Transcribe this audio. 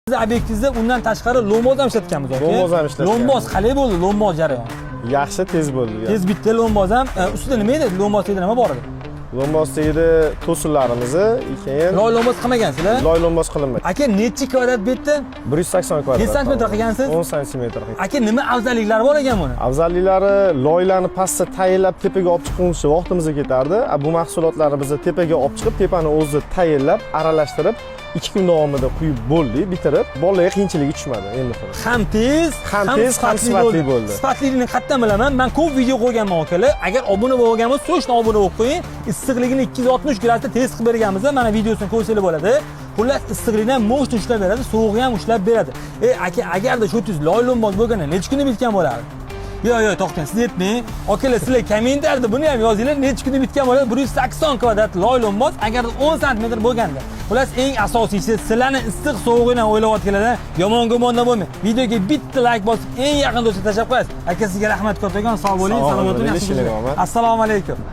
Siz obyektingizda undan tashqari lo'mboz ham ishlatganmiz, aka. Lo'mboz ham ishlatganmiz. Lo'mboz qalay bo'ldi, lo'mboz jarayoni? Yaxshi, tez bo'ldi. Tez bitdi lo'mboz ham. Ustida nima edi? Lo'mboz tagida nima bor edi? Lo'mboz tagida to'sinlarimizni, keyin Loy lo'mboz qilmagansizlar? Loy lo'mboz qilinmagan. Aka, nechi kvadrat bu yerda? 180 kvadrat. Nechi santimetr qilgansiz? 10 santimetr. Aka, nima afzalliklari bor ekan buni? Afzalliklari, loylarni pastda tayinlab tepaga olib chiqishga vaqtimiz ketardi. Bu mahsulotlarni biz tepaga olib chiqib, tepani o'zida tayinlab, aralashtirib, 2 kun davomida quyib bo'ldik, bitirib, bolalarga qiyinchiligi tushmadi endi. Ham tez, Ham tez, ham sifatli bo'ldi. Sifatliligini qayerdan bilaman? Men ko'p video qo'yganman, akalar. Agar obuna bo'lmagan bo'lsa, срочно obuna bo'lib qo'ying. Issiqligini 260 gradusda test qilib berganmiz. Mana, videosini ko'rsanglar bo'ladi. Xullas, issiqlikni ham мощно ushlab beradi, sovug'i ham ushlab beradi. E, aka, agarda shu tuz loy lo'mboz bo'lganda necha kunda bitgan bo'lardi? Yo'q, yo'q, to'xtang, siz aytmang. Akalar, sizlar kommentariyada buni ham yozinglar, necha kunda bitgan bo'ladi 180 kvadrat loy lo'mboz agar 10 santimetr bo'lganda. Xullas, eng asosiysi, sizlarni issiq sovug'ini o'ylayotganlardan yomon gumonda bo'lmang. Videoga bitta layk bosib, eng yaqin do'stga tashlab qo'yasiz. Aka, sizga rahmat kattakon, sog' bo'ling, Sog' salomat bo'ling. bo'ling, Yaxshi omad. Assalomu alaykum.